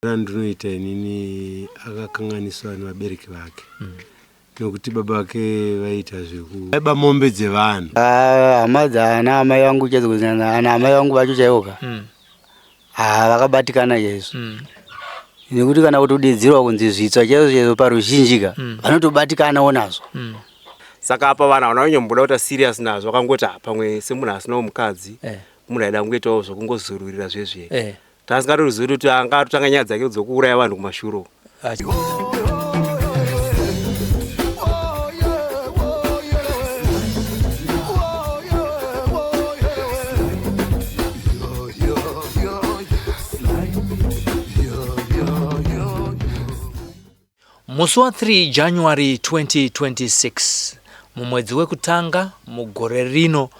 Randinoita inini akakanganiswa nevabereki vake nokuti baba vake vaiita zveku vaiba mombe dzevanhu. Ah, hama dzaana amai vangu chaidzo kunyanya ana amai vangu vacho chaivoka ah, vakabatikana chaizvo nekuti kana kutodedzerwa kunzi zvitsva chaizvo chaizvo paruzhinji ka vanotobatikanawo nazvo. Saka apa vanhu havana kunyamboda kuita serious nazvo, vakangoti ah, pamwe semunhu asinawo mukadzi, Eh. munhu aida kungoitawo zvokungozororera zvezve. Eh. Tasingatorizivi kuti anga atotanga nyaya dzake dzokuuraya vanhu kumashure uko. Musi wa 3 January 2026, mumwedzi wekutanga mugore rino,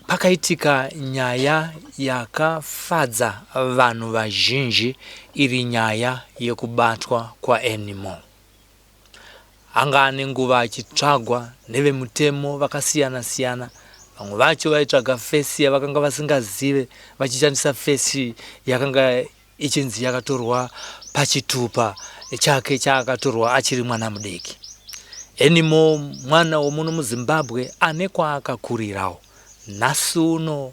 pakaitika nyaya yakafadza vanhu vazhinji iri nyaya yekubatwa kwaAnymore. Anga ane nguva achitsvagwa nevemutemo vakasiyana-siyana, vamwe vacho vaitsvaga fesi yavakanga vasingazive vachishandisa fesi yakanga ichinzi yakatorwa pachitupa chake chaakatorwa achiri mwana mudiki. Anymore mwana womuno muZimbabwe ane kwaakakurirawo. Nhasi uno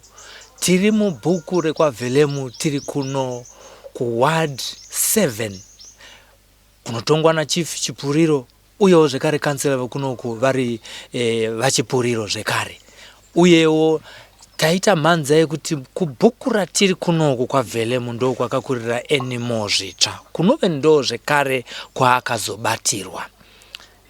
tiri mubhuku rekwaVhelemu tiri kuno kuWard 7 kunotongwa naChief Chipuriro uyewo zvekare kansela vekunoku vari eh, vaChipuriro zvekare. Uyewo taita mhanza yekuti kubhuku ratiri kunoku kwaVhelemu ndo kwakakurira Anymore Zvitsva kunove ndo zvekare kwaakazobatirwa.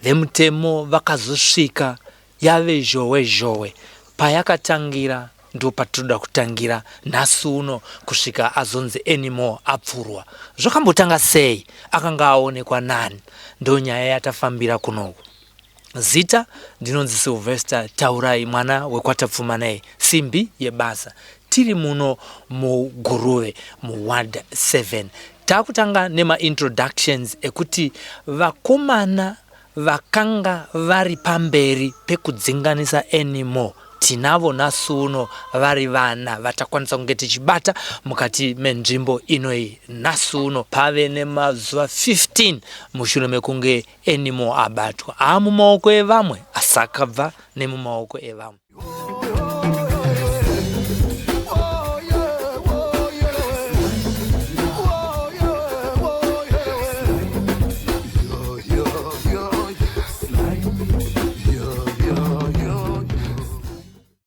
Vemutemo vakazosvika yave zhowe zhowe payakatangira ndopatinoda kutangira nhasi uno kusvika azonzi Anymore apfurwa. Zvakambotanga sei? Akanga aonekwa nani? Ndonyaya yatafambira kunoku. Zita ndinonzi Sylvester Taurai mwana wekwaTapfumanei simbi yebasa. Tiri muno muGuruve muWard 7. Takutanga nemaintroductions ekuti vakomana Vakanga vari pamberi pekudzinganisa Anymore tinavo nhasi uno vari vana vatakwanisa kunge tichibata mukati menzvimbo inoyi nhasi uno pave nemazuva 15 mushure mekunge Anymore abatwa aamumaoko evamwe asi akabva nemumaoko evamwe.